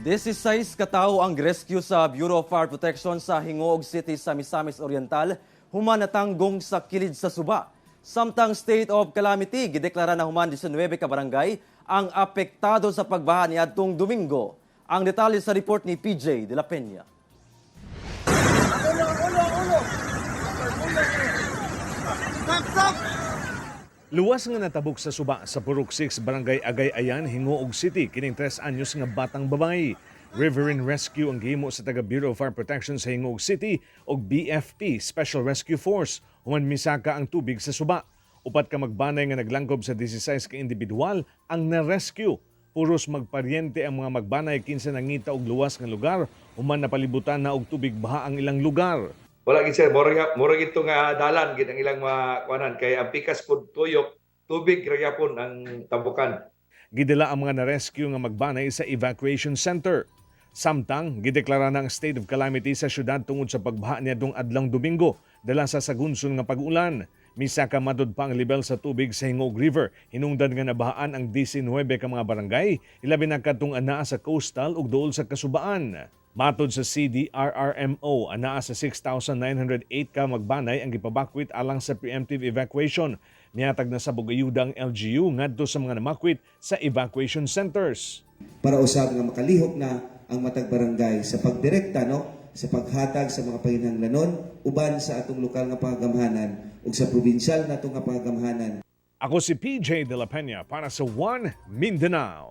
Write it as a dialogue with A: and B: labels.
A: 16 katao ang rescue sa Bureau of Fire Protection sa Gingoog City sa Misamis Oriental human natanggong sa kilid sa suba. Samtang state of calamity gideklara na human 19 ka barangay ang apektado sa pagbaha niadtong Domingo. Ang detalye sa report ni PJ De La Peña.
B: Ulo, ulo, ulo! Stop, stop!
C: Luwas nga natabok sa suba sa Purok 6, Barangay Agay-Ayan, Gingoog City, kining 3 anyos nga batang babae. Riverine Rescue ang gihimo sa taga Bureau of Fire Protection sa Gingoog City ug BFP Special Rescue Force human misaka ang tubig sa suba. Upat ka magbanay nga naglangkob sa 16 ka individual ang na-rescue. Puros magparyente ang mga magbanay kinsa nangita og luwas nga lugar human napalibutan na og tubig baha ang ilang lugar.
D: Wala gid, sir, mura gid nga dalan gid ang ilang mga kuanan kay ang pikas pud tuyok, tubig ra gyapon ang tambukan.
C: Gidala ang mga na-rescue nga magbanay sa evacuation center. Samtang, gideklara na ang state of calamity sa syudad tungod sa pagbaha niadtong adlawng Domingo, dala sa sagunson nga pag-ulan. Misaka matud pa ang level sa tubig sa Gingoog River. Hinungdan nga nabahaan ang 19 ka mga barangay, ilabi na kadtong anaa sa coastal ug duol sa kasubaan. Matod sa CDRRMO, anaa sa 6,908 ka magbanay ang gipabakwit alang sa preemptive evacuation. Mihatag na sab og ayuda ang LGU ngadto sa mga namakwit sa evacuation centers.
E: Para usab nga makalihok na ang matag barangay sa pagdirekta, no, sa paghatag sa mga panginahanglanon uban sa atong lokal nga panggamhanan ug sa probinsyal nato nga panggamhanan.
C: Ako si PJ De La Peña para sa One Mindanao.